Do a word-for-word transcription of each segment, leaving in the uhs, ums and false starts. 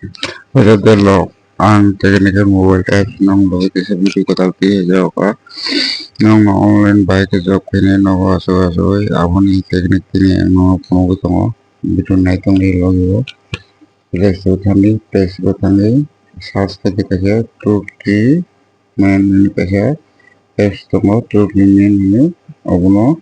Hello, delo, ang technical mobile apps nong logi kisa video kwtal twi hajok. Nong no online bai khe job khainai nogo aswk aswk aboni technique tini ang no phunugwi tongo. Video nai tongwi logi o. Play Store thangwi, Play Store thangwi search khaidi kaisa two K man hwnwi kaisa apps tongo, two K man hwnwi, obono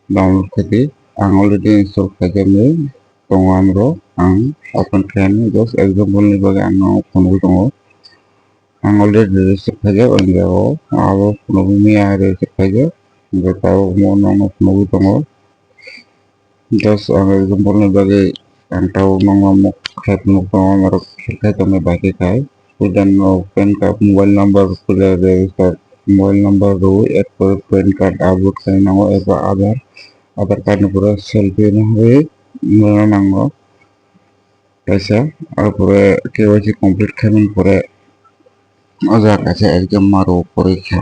download khaidi. Ang already install khaijaknai tongo, amro ang open khaiyani, just example ni bagwi ang no phunugwi tongo. Ang already register khaijak, o jaga o abo phunugwi mia register khaijak, hwnkhe tabuk omo nokno phunugwi tongo. Just ang example ni bagwi ang tabuk nokno muk khe phunuk tongo, norok khe tongnai bai khe khai. Puila no pan card, mobile number, puila register mobile number rwui, erpore pan card upload khaina nango, erpore Aadhaar, Aadhaar card ni pore selfie rwui nukna nango kaisa, arpore K Y C complete khaimani pore o jaga kaisa exam maro porikha,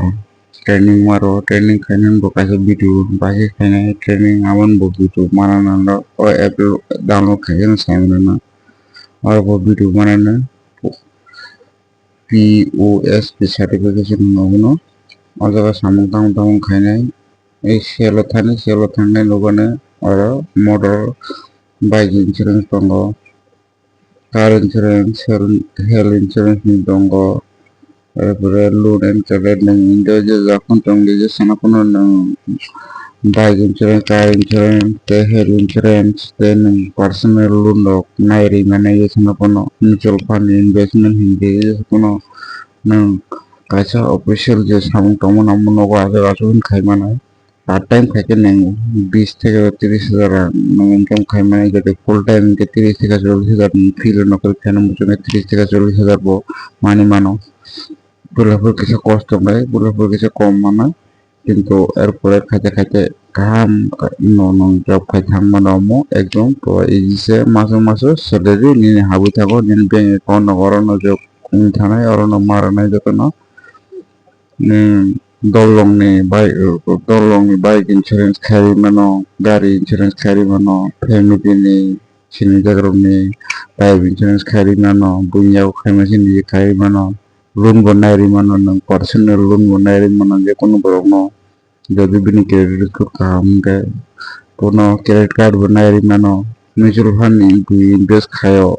training maro, training khainani bo kaisa video bahai khainai training, aboni bo video mana nang o app download khaikhe sai mano, aro bo video mana nang. P O S P certification hwnwi hino. O jaga samung tangmung tangmung khainai. Ei selo thani, selo thangnai nukgani oro motor, bike insurance tongo, car insurance, health, health insurance ni tongo. Erpore loan and credit nwng India je jakon tongdi je sana phano nwng bike insurance, car insurance, tei health insurance, tei nwng personal loan rok nai ri mani je sana phano mutual fund investment hinkhe je phano nwng kaisa official je samung tongmani amo nogo aswk aswk hwn khai mano. Part time khaikhe nwng bis theke tris hajar rang nwng income khai mani, jodi full time hinkhe tris theke chollish hajar nwng freelance nokri khaina muchungkhe tris theke chollish hajar bo manwi mano. Puila phuru kisa kosto wngnai, puila phuru kisa kom mano, kintu erpore khaite khaite kaham no nwng job khai thang mano omo ekdom pura easy se, maso maso salary nini habwi thango, nini bank account no oro no jok wng thanai, oro no ma rwnai jotono. Nwng dolongni bike, dolongni bike insurance kharwi mano, gari insurance kharwi mano, family ni sini jaga rokni life insurance kharwi mano, buini yago khaima sini kharwi mano, loan bo nairwi mano, nwng personal loan bo nairwi mano, je kunu borok no jodi bini credit record kaham hwnkhe bono credit card bo nairwi mano, mutual fund ni bui invest khaio,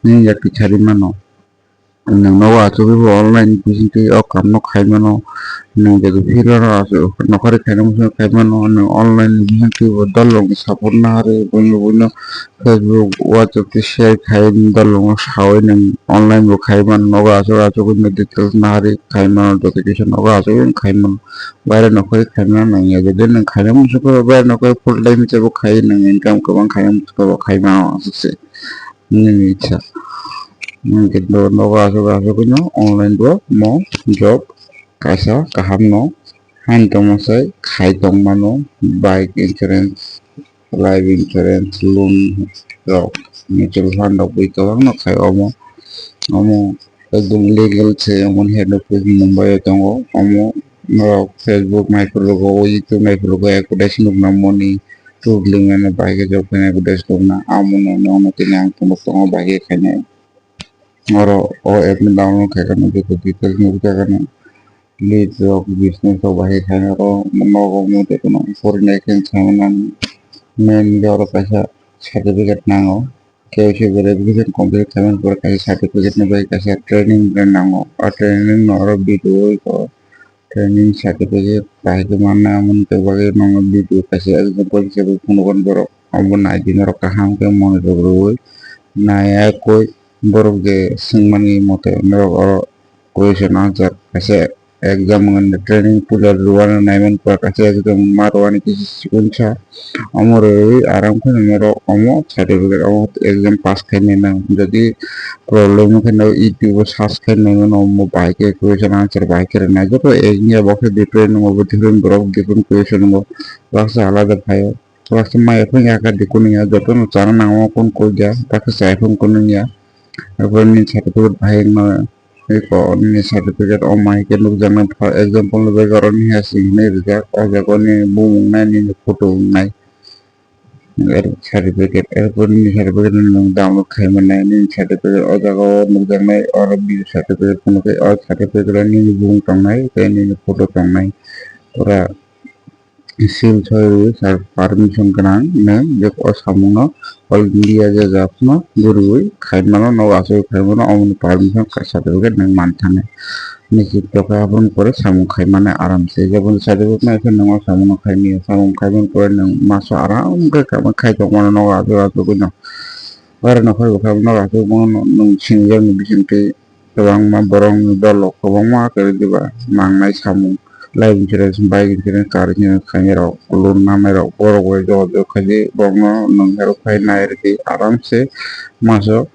nini yakti kharwi mano. Nwng nogo achugwi bo online bisingtwi o kamno khai mano. Nwng jodi freelance o achuk nokharwi khaina muchungwi khai mano, nwng online bisingtwi bo dolongni support naharwi buino buino Facebook, WhatsApp tei share khai dolongo saui nwng online bo khai mano, nogo achuk achugwi no details naharwi khai mano, joto kisa nogo achugwi khai mano. Baire nokharwi khai mano nangya, jodi nwng khaina muchungkhe baire nokharwi full time hisabe khai nwng income kwbang khaina muchungkhe bo khai mano aswk se. Nini icha. Nwng kintu nogo aswk aswk no online bo mo job kaisa kaham no han tongma sai khai tong mano, bike insurance, life insurance, loan rok, mutual fund rok bui kwbang no khai omo. Omo ekdom legal se, omo ni head office Mumbai o tongo. Omo norok Facebook naiphuru rwgo, YouTube naiphuru rwgo, advertise nukna moni tubling mano bahai khe job khaina advertise nukna. Amo no, no, no, tini ang phunuk tongo bahai khe khainai. Oro o app no download khaikhe no joto details nukjakgano. Lead rok, business rok bahai khaina oro nogo mode kono porinai khe saimano. Main hwnkhe oro kaisa certificate nango. K Y C verification complete khaimani pore kaisa certificate ni bagwi kaisa training rwna nango. O training no oro video o training certificate bahai khe manna, amoni bagwi nono video kaisa example hisabe phunukgo borok. Obo naidi norok kaham khe monojog rwui naiya koi borok je swngmani mote norok oro question answer kaisa exam wngkha training puila rwani naimani pore kaisa exam ma rwani kisa sikonsa omo rwui aram khe norok omo certificate omo exam pass khainai nang. Jodi problem wngkha no YouTube o search khe nai mano, omo bahai khe question answer bahai khe rwnai. Joto ek ya bo khe different, omo bo different, borok different question bo baksa alada phaio. Baksa maya phung ya kha di kunu ya, joto no chana nango kun koi ya, baksa chaya phung kunu ya. Abo ni certificate bahai wngma eko nini certificate o mai khe nukjaknai. For example ni bagwi oro ni ha sing hinwi rijak, o jaga ni bumung nai nini photo wngnai. Certificate, airport ni certificate no nwng download khai mannai, nini certificate o jaga o nukjaknai, oro video certificate phunukhe o certificate o nini bumung tongnai tei nini photo tongnai. Pura seal soi rwi sir permission gwnang nwng je o samung no all India je jat no guriwi khai mano, nogo achugwi khai mano, omoni permission certificate nwng man thani. Nichit tokha aboni pore samung khai mani aram se. Jabon sadi bok nai khe nwng o samung no khai maya. Samung khai mani pore nwng maso aram khe kama khai tong mano nogo achuk achuk no. Oro no khai bo khai nogo achuk mano nwng sini jak ni bising twi kwbangma borok ni dol rok kwbangma kwrwi diba nangnai samung. Life insurance, bike insurance, car insurance khainai rok, loan nanai rok borok bai jogajog khai di borok no nwng hero khai nai rwdi aram se maso.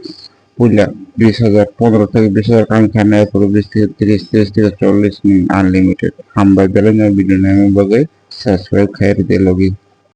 Puila bis hajar, pondro theke bis hajar kami khainai, aphuru bis theke tris, tris theke chollish ni unlimited. Hambai belai no video naina bagwi subscribe khai rwdi logi.